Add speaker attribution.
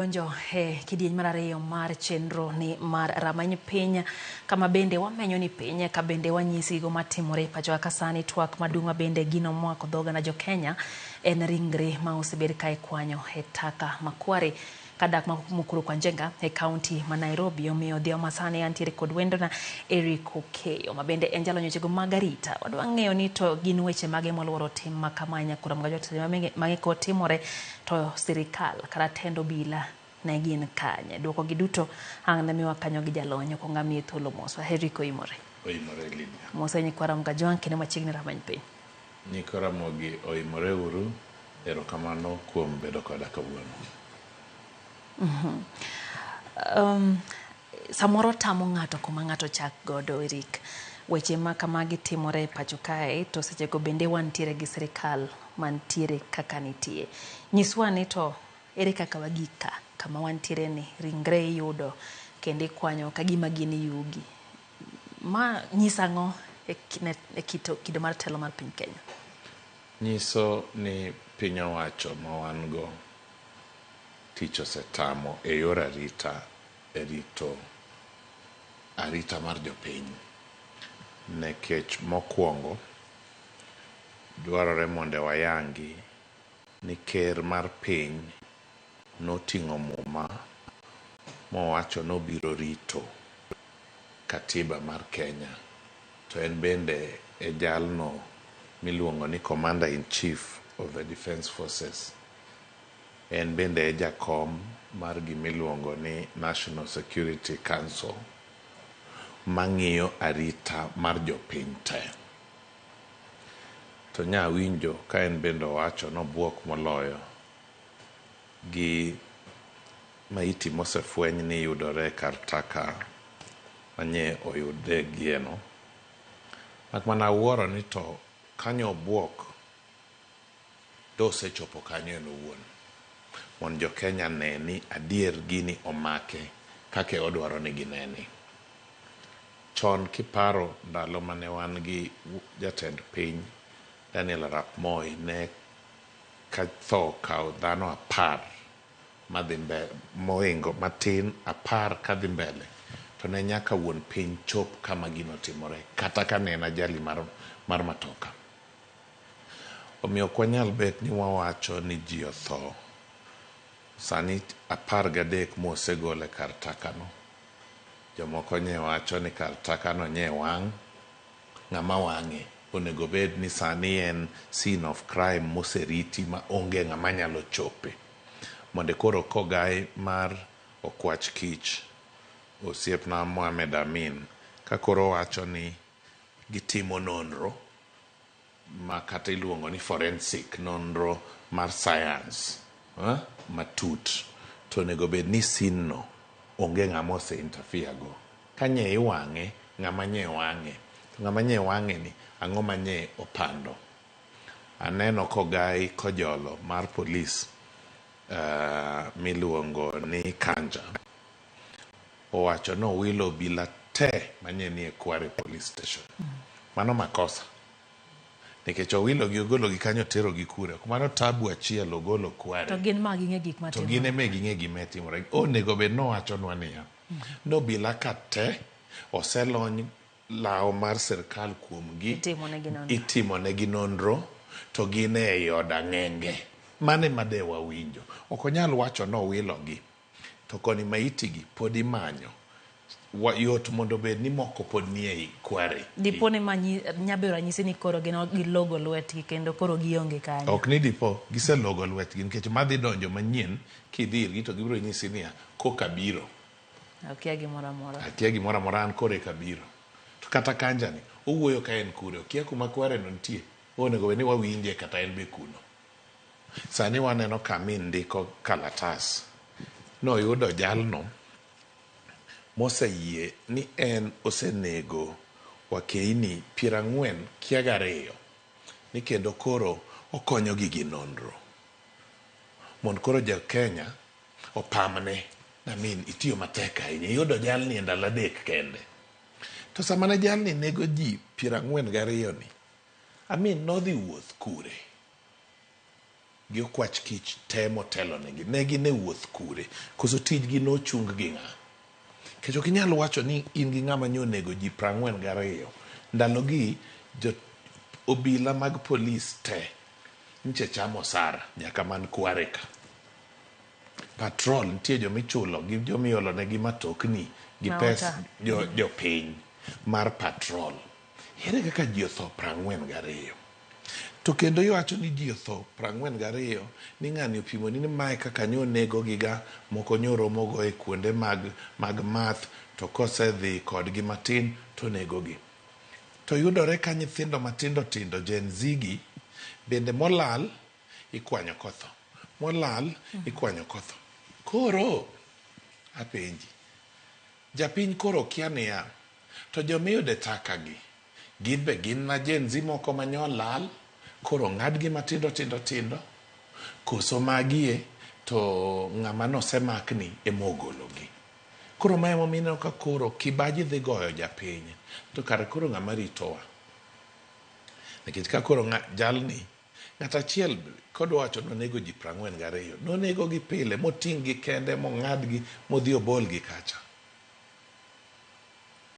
Speaker 1: Donjo e kidieny mar ariyo mar chenro ni mar rameny piny, kama bende wamenyo ni piny ka bende wanyisi gigo matimore pacho kaka sani. Twak maduong' ma bende gino momako dho oganda jo Kenya en ringre ma osebed ka ikwanyo e taka makware kadak ma Mukuru kwa Njenga e kaunti ma Nairobi. Omiyo odhiambo masani antiere kod wendona Eric Okeyo ma bende en jalony wechego mag arita. Wadwa ng'eyo ni to gin weche mage moluoro tim ma kama nyakura mag jotelo mage timore to sirikal kata tend obila ne gin kanye. Duoko gi duto ang' ne miwa kanyo gi jalony. Okuongo amiye thuolo mos. Eric oimore.
Speaker 2: Oimore Lydia.
Speaker 1: Mos e nyikwa Ramogi Ajwang' kendo machiegni rameny piny.
Speaker 2: Nyikwa Ramogi oimore uru. Erokamano kuom bedo koda kawuono.
Speaker 1: Samoro tamo ng'ato kuma ng'ato chak godo Eric. Weche ma kamagi timore e pacho kae to sechego bende wantiere gi sirikal mantiere kaka nitie. Nyiswa ni to ere kaka wagik ka kama wantiere ni ringre iyudo kendo ikwanyo ka gima gin yugi. Ma nyiso ang'o e kido mar telo mar piny Kenya?
Speaker 2: Nyiso ni piny owacho ma wan go tich osetamo e yor arita e rito arita mar jopiny. Nikech mokwongo dwarore mondo wayangi ni ker mar piny noting'o muma mowacho nobiro rito katiba mar Kenya. To en bende e jalno miluongo ni Commander in Chief of the Defence Forces. En bende e jakom mar gimiluongo ni National Security Council mang'iyo arita mar jopiny te. To nyawinjo ka en bende owacho nobuok moloyo gi maiti mosefweny ni yudore kar taka manye oyude gieno. Mak mana awuoro ni to kanyo obuok dosechopo kanyo en owuon. Mondo jo Kenya ne ni adier gini omake kaka odwaro ni gineni. Chon kiparo ndalo mane wan gi jatend piny Daniel Arap Moi ne ka tho okawo dhano 10 madhi mbele mohingo matin 10 kadhi mbele to ne nyaka wuon piny chop kama gino timore kata ka ne en ajali mar matoka. Omiyo ok wanyal bet ni wawacho ni ji otho. Sani 13 mosegol e kar takano. Jomoko nye wacho ni kar takano nye wang'. Ng'ama wang'e onego bed ni sani en scene of crime moseriti ma onge ng'ama nyalo chope. Mondo koro kogai mar Okwach Kich, osiepna Mohamed Amin, ka koro wacho ni gitimo nonro ma kata iluongo ni forensic, nonro mar science matut, to onego bed ni scene no onge ng'ama ose interfere go. Ka nye iwang'e, ng'ama nye wang'e. To ng'ama nye wang'e ni, ang'o ma nye opando? Aneno kogai kojolo mar polis miluongo ni Kanja. Owacho ni owilo obila te manye nie Kware police station. Mano makosa. Nikech owilo gi ogolo gi kanyo otero gi kure. Mano tabu achiel ogolo Kware.
Speaker 1: To gin ma ging'e gik
Speaker 2: matimore. To gin ema ging'e gima timore. Onego bed nowachonwa niya. Nobila ka te oselony law mar sirkal kuomgi. Itimonegi nonro to gin e od ang'enge. Mano ema de wawinjo. Ok onyal wacho nowilogi. To koni maiti gi pod imanyo. Yot mondo bed ni moko pod nie Kware.
Speaker 1: Dipo ni ma nyabedo ranyisi ni koro gilogo lwetgi kendo koro gionge kanyo.
Speaker 2: Ok ni dipo, giselogo lwetgi nikech madhi donjo manyien kidhi irgi to gibiro nyisi niya koka biro.
Speaker 1: Akia gimoro amora.
Speaker 2: Akia gimoro amora an koro eka biro. To kata Kanja ni owuoyo ka en kure, okia kuma Kware no nitie. Onego bed ni wawinje kata en be kuno. Sani waneno ka min ndiko kalatas noyudo jalno moseyie ni en osenego wakeini 42 kia gariyo ni kendo koro okonyogi gi nonro. Mondo koro jo Kenya opamne namin itiyo matek ahinya iyudo jalni e ndalo 3 kende. To sama ne jalni nego ji 42 ni, amin nodhi wuoth kure? gi okwach kich te motelonegi ne gin e wuoth kure? Koso tijgi nochung gi ng'a? Nikech ok inyal wacho ni in gi ng'ama nyo onego ji 42. Ndalogi jo obila mag polis te nche chamo osara nyaka man kware ka. Patrol nitie joma ichulo gi joma iolonegi matokni gi pes jopiny mar patrol. Ere kaka ji otho 42? To kendo iwacho ni ji otho 42 ni ng'ani opimoni ni mae kaka nyo onegogiga, moko nyo romogo e kuonde mag math to kosedhi kodgi matin to onegogi. To yudore ka nyithindo matindo tindo Gen Z gi bende molal ikwanyo kotho, molal ikwanyo kotho. Koro apenji, japiny koro kia niya, to jomiyude taka gi, gin be gin na Gen Z moko ma nyo lal, koro ong'adgi matindo tindo tindo, koso magie to ng'ama nosemakni ema ogologi. Koro ma emomiyo ineno ka koro kibaji dhi goyo japiny, to kare koro ng'ama ritowa. Nikech ka koro jalni, ng'at achiel kodwa wacho ni onego ji 42, nonegogi pile, moting'gi kende, mong'adgi, modhi obolgi kacha.